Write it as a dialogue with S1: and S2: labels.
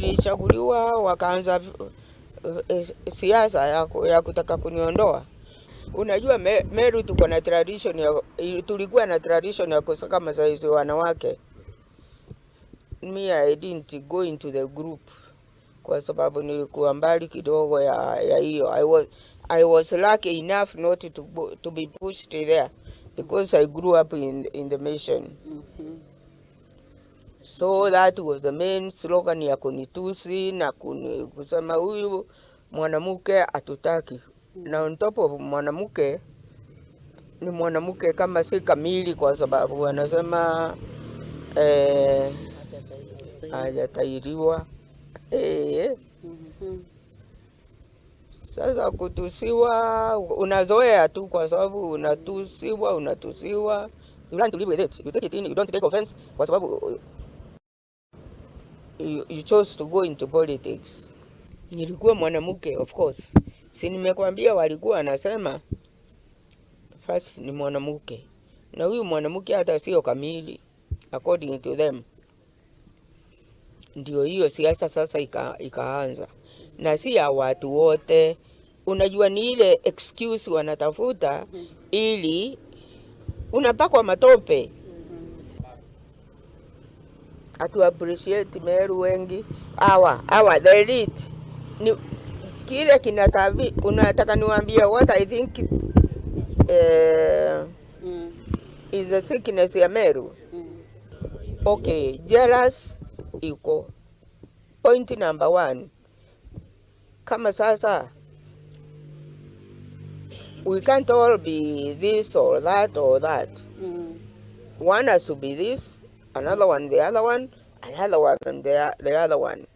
S1: Nilichaguliwa, wakaanza siasa ya kutaka kuniondoa. Unajua Meru tuko na tradition ya, tulikuwa na tradition ya kusaka masaizi wanawake. Me, I didn't go into the group kwa sababu nilikuwa mbali kidogo ya hiyo. I was lucky enough not to be pushed there because I grew up in the mission. So that was the main slogan ya kunitusi na kusema huyu mwanamke hatutaki. Na on top of mwanamke ni mwanamke kama si kamili, kwa sababu wanasema hajatahiriwa. Sasa kutusiwa unazoea tu, kwa sababu unatusiwa, unatusiwa. You learn to live with it. You take it in, you don't take offense kwa sababu you chose to go into politics. Nilikuwa mwanamke, of course, si nimekwambia walikuwa wanasema first ni mwanamke, na huyu mwanamke hata sio kamili according to them. Ndio hiyo siasa sasa ikaanza, na si ya watu wote. Unajua ni ile excuse wanatafuta ili unapakwa matope. Hatu appreciate Meru wengi hawa the elite ni kile kinatavi. Unataka niwaambie what I think is a sickness ya Meru? Okay, jealous iko point number one. Kama sasa we can't all be this or that or that. One has to be this, another one the other one, another one the other one.